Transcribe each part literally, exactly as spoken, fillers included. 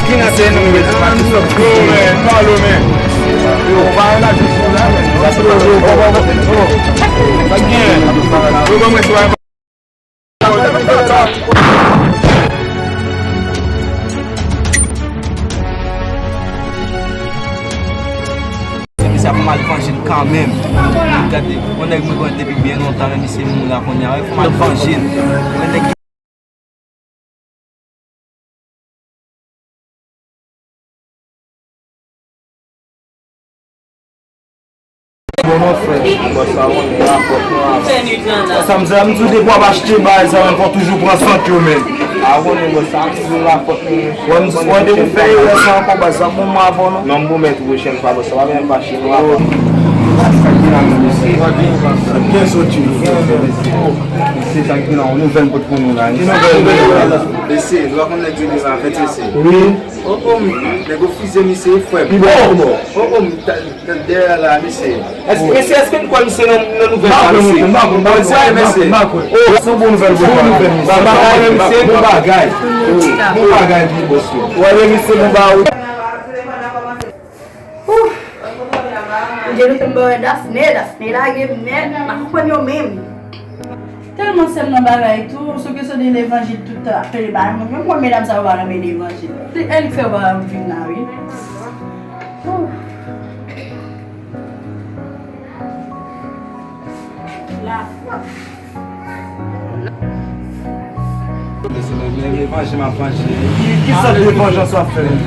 Vin ase nou, men. Yo, men, pale, men. Yo, pale la, jis la, men. Sa se pa yo, yo, yo, yo. Sa gen. Yo, ban mwen sa. Misye ap fè m al vanje l kanmenm. Gade, yon nèg mwen konn depi byen lontan, men misye mouri la kounye a. Fò m al vanje l. Yon nèg Bon, mon frè. Bòs la, on la fòt nou a. Sa m di, m di w depi w ap achte bagay sa, men fò w toujou pran sant yo, men. A, konnen bòs la, m di w la fòt nou. Wè, m di, wè, depi w fè erè sa ankò, baz, sa bon, m avè w, non? Non, m pwomèt ou, pwochèn fwa, bòs, sa pa menm fache, nou a fòt. Sa ki la, men, mesye. Byen soti, mesye. Mesye, sa ki la, yon nouvèl pot pou nou la. Ki nouvèl, mesye? Mesye, nou pa konn nèg di li la, fè mesye. Wi. Oh, oh, m, nèg yo fize misye, frè m. Pi bò, pi bò. Oh, oh, m, ta, ta, dèyè la, misye. Èske, mesye, èske n kwè misye nan, nan nouvèl sa, mesye? M pa kwè, m pa kwè, m pa kwè. Mesye, mesye. M pa kwè. Oh, se yon bon nouvèl, bon nouvèl, misye. M pa kwè, misye. Bon bagay. Bon bagay, pi bòs yo. Wè, mesye, bon bagay. Ouf! Dye nou fè m ba wè Dafne, Dafne lage m nèt, m pa konprann yo menm. Tèlman sè m nan bagay tou, sou kesyon de levanjil tout tan ap pede bay mwen, menm mwen medam sa yo pa renmen levanjil. Se èl ki fè yo pa vin la, wi. Ouf. Lafwa. Ki, ki sòt de vanjans w ap fè menm?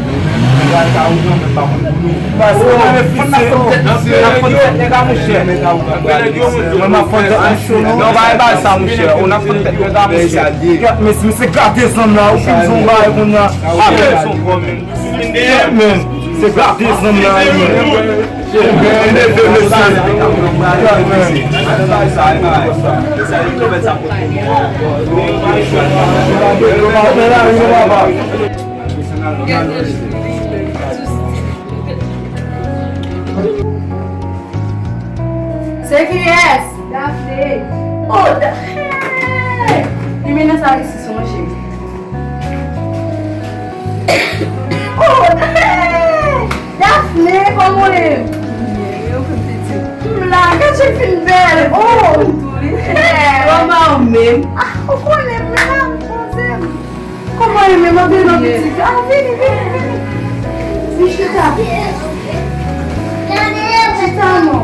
Paske w menm fise, w ap fè tèt misye, w ap fè tèt nèg la, monchè. Mwen, m ap fè tèt misye. Non, pa e bagay sa, monchè. Ou n ap fè tèt nèg la, monchè. Kèt, mesye, misye gate zanm la, ou fin di yon bagay kounye a. Ape son kò menm. Kèt, men. Se gate zanm la, men. Se kiyès? Dafne. Oh, Da-, hey! Li mennen sa isi, sonje. Oh, hey! Dafne, kòman w ye? M la, gad jan l fin bèl. Oh! Kòman w menm? Ah, ou konnen m la, m poze m. Kòman w ye menm? Antre non, pitit. Ah, vini, vini, vini. Vin chita. Chita non.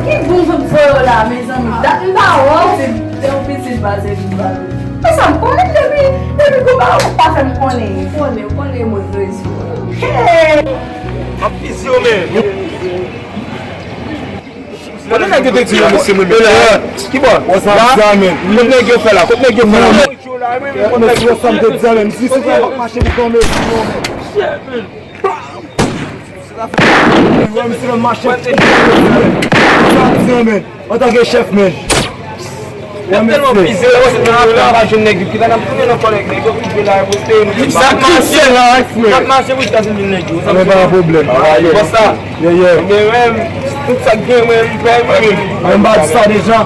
Ki bon zòt voye w la, mezanmi? Dat m pa wè w. Se yon pitit pase vin pale. E sa m konnen depi, depi gon bagay ou pa fè m konnen. Ou konnen, ou konnen mwen vre sou. Hey! M ap fizi w, men. Kote nèg yo te di yo, mesye, mwen menm? Ki bò? What's up, Diamond? Kote nèg yo fè la? Kote nèg yo fè la? Mesye, what's up, Diamond? Si se fè w ap mache pou kòm e si, non, men. Wè, misye nan mache. Sa ap di, men. Antanke chèf, men. Wè, mesye. Sa k pase la, frè? Sa k pase pou Etazini nèg yo? Sa pa gen pwoblèm. Bòs la. Yeah, yeah. Men, men, tout sa k gen, mwen, mwen, mwen. Mwen, m pa di sa deja.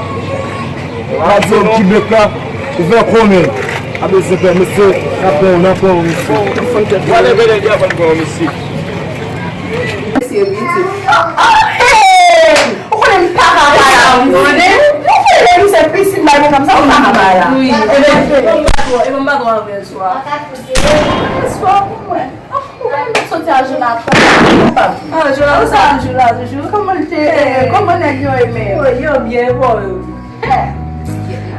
M pa di yo ki bèk la. Ouvè kò, men. A bezwen pè, mesye. N ap pran w, n ap pran w, mesye. Wale, bèlè, di avan pran w, mesye. Mesye, mesye. Hey! Ou konnen m pa ka pale avè w, ou konnen? Ou konnen misye pitit bay mwen konsa, ou pa ka pale la. Wi. E byen, e byen, m pa twò, e byen, m pa twò anvè swa. Anvè swa pou mwen. Ah, ou konnen m soti a Jonathan. Ah, Jonathan, sa jou la, toujou. Kòman l te, kòman nèg yo ye menm? Yo byen, bon, yo. Hey!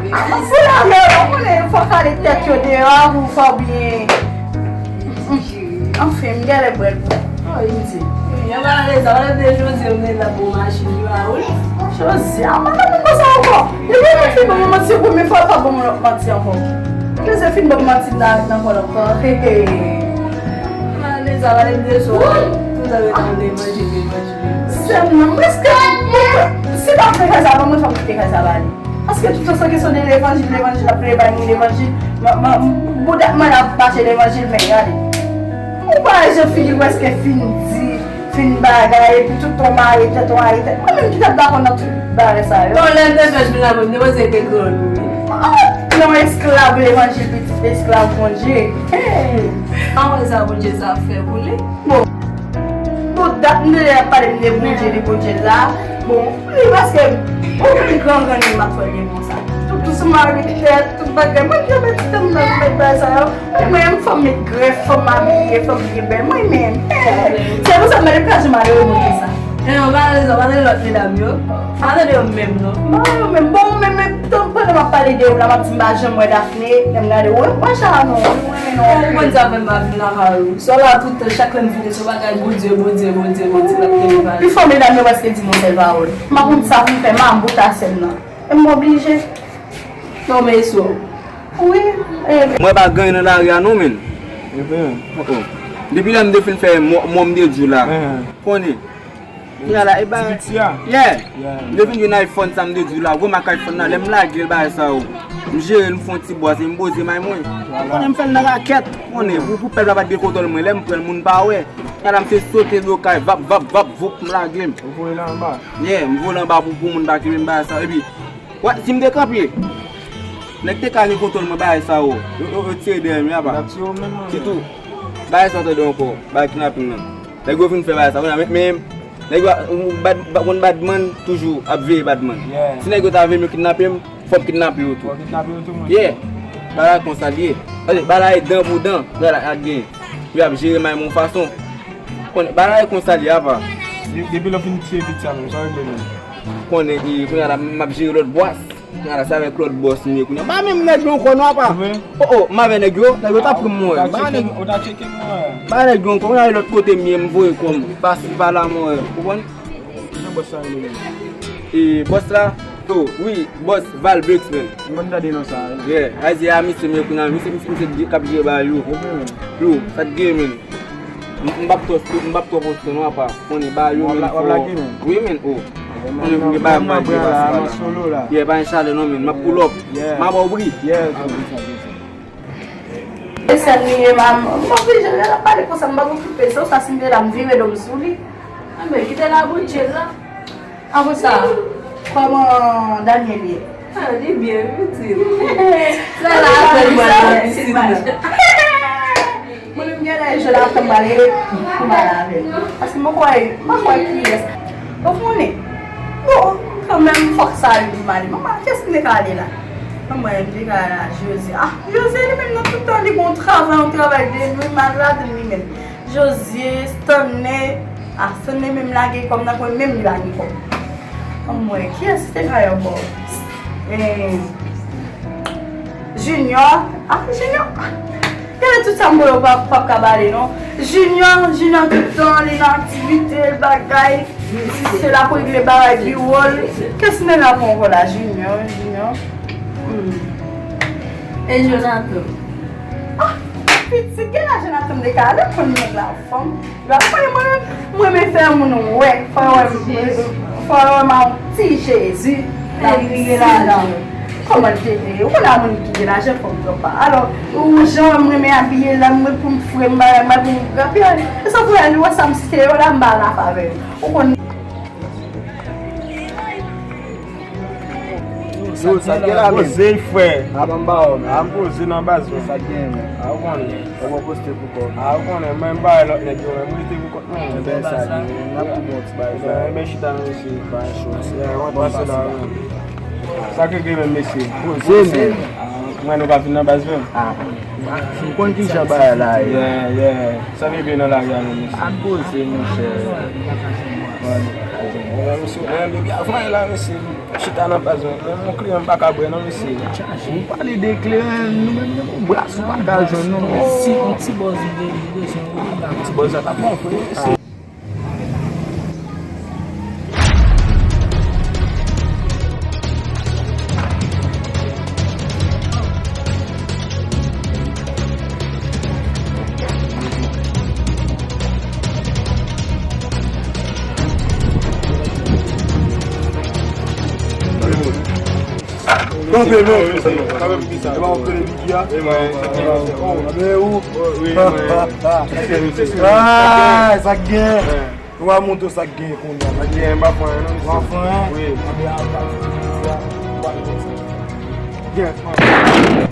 Anfin, la, men, ou konnen, fòk ale tèt yo deyò pou fò byen. Anfen, m genlè bwè l pou. Oh, Indi. Wi, yo pa ale sa, pa ale de Jose, m te la pou machin yo a, wi. Jose, a pa nan moun konsa ankò. Depi yon moun fin ban mwen manti yon premye fwa, l pa ban mwen lòt manti ankò. Jose fin ban m manti nan, nan kò l ankò. He, he. Pa ale sa, pa ale de so. Tout an ret nan levanjil, levanjil. Sè m nan, prèske, si l ap fè kay sa, ban mwen fè m kite kay sa ba li. Paske tout tan se kesyon de levanjil, levanjil, ap plede bay moun levanjil. Mwen, mwen, bouda mwen ap mache levanjil, men gade. Ou pa wè jan figi l prèske fin di, fin bagay, epi tout tan w mare tèt, w mare tèt. Mwen menm ki t ap dakò nan tout bagay sa yo. Bon, lè m te fè jou la, mwen, m te panse te grann, wi. Ah, non, Yon esklav levanjil, pitit esklav Bondye. Hey! An wè sa Bondye sa fè pou li. Bon. Bon, dat m deja ap pale m de Bondye, de Bondye la. Bon, li paske, bon, li gran gran li m ap fè li konsa. Tout, tout sou mari tèt, tout bagay. Mwen ki ap ti tan m nan met bagay sa yo. Mwen, mwen, fò m met grèf, fò m abiye, fò m byen bèl. Mwen menm. Hey! Se pou sa m mete kraze malere moun konsa. E, ou pa tande sa, ou pa tande lòt medam yo. Ou pa tande yo menm, non. Mwen menm, bon, mwen menm, tout pandan m ap pale de ou la, m ap di m pa janm wè Daphné, lè m gade ou, mwen sa non, mwen renmen non. Ou konn sa fè m pa vin lakay ou. Sou la tout tan, chak lè m vini, se bagay Bondye, Bondye, Bondye, Bondye, l ap kenbe pale. Pifò medam yo prèske di m yon sèl pawòl. M pa konn sa pou m fè, m a bout a sèn nan. E m oblije. Non, men e sou. Wi, e. Mwen pa gen nan lari a non, men. Oh, oh. Depi lè m te fin fè mò, mò m de di w la. Konnen. Kounye a la, e ba. Yeah. M te vin jwenn iPhone sa m te di w la. Gwo mak iPhone nan, lè m lage l bagay sa yo. M jere l, m fè yon ti bwaz, e m poze may mwen. Konnen m fè l nan rakèt. Konnen, pou, pou pèp la pa t gen kontwòl mwen, lè m pran l, moun pa wè. Kounye a la, m se sote do kay, vap, vap, vap, voup, m lage m. Ou voye l anba. Yeah, m voye l anba pou, pou moun pa kenbe m bagay sa yo. Epi, wè, si m te kanpe, nèg te ka gen kontwòl mwen bagay sa yo. Yo, yo, yo tire dèyè m, apa. Sitou, bagay sa yo tande ankò, bagay kidnaping nan. Nèg yo vin fè bagay sa, kounye a, men, men, nèg yo, ou, bad, ba, konn badman toujou ap veye badman. Si nèg yo ta vle m yo kidnape m, fò m kidnape yo tou. Fò w kidnape yo tou, mwen. Yeah. Bagay konsa l ye. Gade, bagay dan pou dan, bagay la gen. Yo ap jere may mwen yon fason. Konnen, bagay konsa l ye, apa. De-, depi lè w fin tiye pitit sa menm, sa w regle menm. Konnen, e, kounye a la, m ap jere lòt bwaz. Kounye a la, se avèk lòt bòs m ye kounye a. M pa menm nèg yo ankò non, apa. Oh, oh, m avè nèg yo, nèg yo t ap pran mwen. M pa nèg yo. M pa nèg yo ankò, kounye a lòt kote m ye, m voye kò m. Pasi pa la, mwen, ou konprann? Kijan bòs la rele menm? E, bòs la? Oh, wi, bòs Valbex, men. Mwen tande non sa, wi. Yeah, a di a misye, men kounye a, misye, misye, misye k ap jere bagay yo. Yo, sa t gen, men. M, m p ap twò, m p ap twò poste non, apa. Konnen bagay yo, men, w ap lage, men. Wi, men, oh. Konnen m gen bagay m pral jere pase la. Yeah, pa gen chalè non, men. M ap pull up. M ap ba w bri. Yeah. E sèl li ye, m, m oblije lè l ap pale konsa, m pa okipe. Se sa, si m te la, m vire do m sou li. Anben, kite l a Bondye la. Apre sa, kòman Daniel ye? Ah, li byen, wi, pitit. Se la apèl mwen nan pitit la. Mwen menm gen lè jwe la, fè m pale, m pale avè l. Paske mwen kwè, mwen kwè kiyès. Ou konnen? Bon, kanmenm, fòk sa rive m ale. Manman, kiyès m te ka ale la? Manman, m te ka ale a Jose. Ah, Jose, li menm nan tout tan, li gon travay, yon travay de nwi, malad, li menm. Jose, Stanley, ah, Stanley menm lage kòm nan kwen, menm li lage kòm. Anmwey, kiyès ki te ka yon bò? Eh, Junior, ah, Junior, ah, gade tout sa m voye w pa, p ap ka pale non. Junior, Junior tout tan, li nan aktivite, l bagay. Si se la pou regle bagay biwo l. Kiyès nèg la pran ankò la? Junior, Junior. Hmm. E Jonathan? Ah, pitit, gen la Jonathan m te ka ale konn nèg la fanm. L ap fè mwen, mwen renmen fè moun wè. Fò yo wè m, fò yo wè m a yon ti Jezi. L ap vire ladan. Kòman l te ye? Ou konn a moun ki gen lajan fò m twò pa. Alò, ou jan mwen renmen abiye la, mwen pou m fre m bagay, mwen pou m grapyay. E sa fè li wè sa m site yo la, m pa la favè. Ou konn. Yo, sa k gen la, men? Poze, frè. A, ban m ba w, men. A, m poze nan baz, men. Sa k gen, men? A, ou konnen. Ou bon poste pou kò w, men. A, ou konnen, men m ba lòt nèg yo, men m rete pou kont mwen, men. Ebyen, sa k gen, men. N ap tou bon ti bagay sa. Ebyen, chita, mesye. Ba cho. Bon, pase la, men. Sa k gen, men, mesye? Poze, men. A, mwen, nou pa vin nan baz, men. A, m konn kijan bagay la ye. Yeah, yeah. Sa k gen nan lari a, men, mesye? Ann poze, monchè. Bon. Ebyen, mesye, men, depi avan la, mesye. Chita nan baz mwen. Yon kleren m pa ka bwè non, mesye. M pale de kleren, nou menm nou bras ou pa ka jwenn non. Si yon ti bòz ou gen, ou bezwen ou la. Ti bòz la t ap bon vre, mesye. Kanpe non. Kanpe pou kisa? E pa ou konnen Biggie a? E mwen. Oh, men ou? Wi, mwen. Ah, sa k gen? Ou a montre sa k gen kounye a. Sa k gen, m pa fè anyen non, mesye. Ou pa fè anyen? Wi. Anben, a pati de jodi a, ou pa gen konsa. Yes, man.